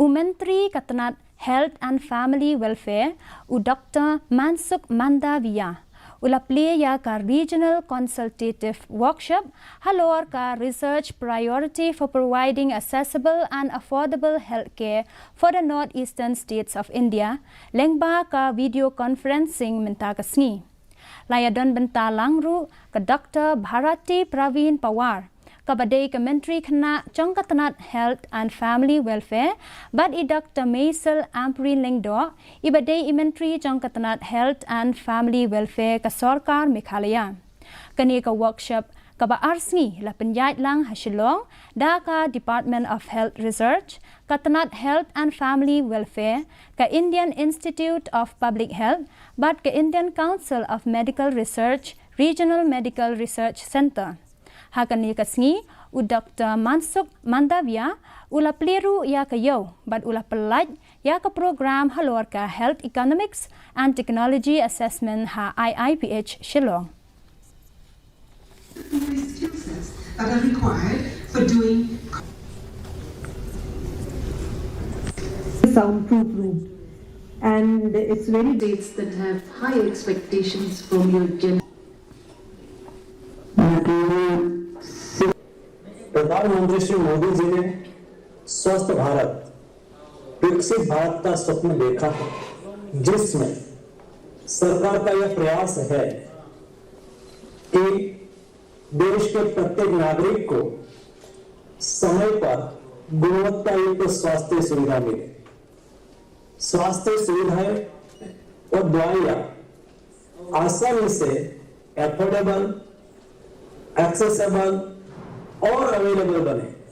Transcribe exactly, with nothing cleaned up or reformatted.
U Myntri ka tnat Health and Family Welfare, u Doctor Mansukh Mandaviya, u la plie ïa ka Regional Consultative Workshop halor ka Research Priority for Providing Accessible and Affordable Healthcare for the Northeastern States of India, lyngba ka video conferencing mynta ka sngi. La ïadon bynta lang ruh ka Doctor Bharati Pravin Pawar, kaba dei ka Myntri Khynnah jong ka tnat Health and Family Welfare, bad i Doctor Meisel Ampareen Lyngdoh, iba dei i Myntri jong ka tnat Health and Family Welfare ka Sorkar Meghalaya. Kane ka workshop kaba ar sngi la pynïaid lang ha Shillong da ka Department of Health Research, ka tnat Health and Family Welfare, ka Indian Institute of Public Health, bad ka Indian Council of Medical Research Regional Medical Research Centre. Ha kane ka sngi, u Doctor Mansukh Mandaviya u la plie ruh ïa ka ïew bad u la pyllait ïa ka program halor ka Health Economics and Technology Assessment ha I I P H Shillong. Skill sets that are required for doing soundproof room, and it's very dates that have high expectations from your gen. प्रधानमंत्री श्री मोदी जी ने स्वस्थ भारत विकसित भारत का स्वप्न देखा है, जिसमें सरकार का यह प्रयास है कि देश के प्रत्येक नागरिक को समय पर गुणवत्ता युक्त स्वास्थ्य सुविधा मिले। स्वास्थ्य सुविधाएं और दवाइयाँ आसानी से अफोर्डेबल, एक्सेसिबल और अवेलेबल बने।